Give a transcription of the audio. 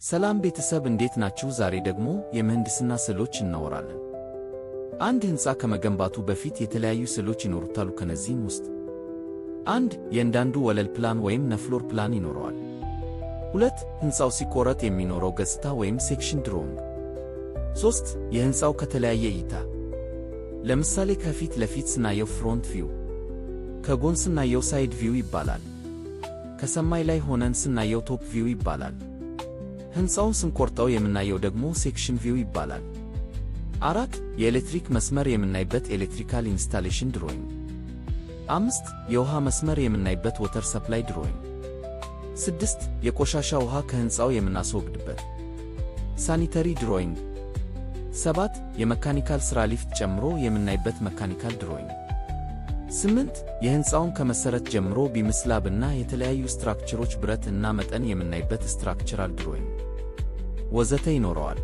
ሰላም ቤተሰብ፣ እንዴት ናችሁ? ዛሬ ደግሞ የምህንድስና ስዕሎች እናወራለን። አንድ ሕንፃ ከመገንባቱ በፊት የተለያዩ ስዕሎች ይኖሩታል። ከነዚህም ውስጥ አንድ፣ የእያንዳንዱ ወለል ፕላን ወይም floor plan ይኖረዋል። ሁለት፣ ሕንፃው ሲቆረጥ የሚኖረው ገጽታ ወይም section drawing። ሶስት፣ የሕንፃው ከተለያየ እይታ፣ ለምሳሌ ከፊት ለፊት ስናየው front view፣ ከጎን ስናየው side view ይባላል። ከሰማይ ላይ ሆነን ስናየው top view ይባላል። ሕንፃውን ስንቆርጠው የምናየው ደግሞ section view ይባላል። አራት፣ የኤሌክትሪክ መስመር የምናይበት electrical installation drawing። አምስት፣ የውሃ መስመር የምናይበት water supply drawing። ስድስት፣ የቆሻሻ ውሃ ከሕንፃው የምናስወግድበት sanitary drawing። ሰባት፣ የ mechanical ሥራ ሊፍት ጨምሮ የምናይበት mechanical drawing። ስምንት፣ የሕንፃውን ከመሠረት ጀምሮ beam፣ slab እና የተለያዩ structure ኦች ብረት እና መጠን የምናይበት structural drawing ወዘተ ይኖረዋል።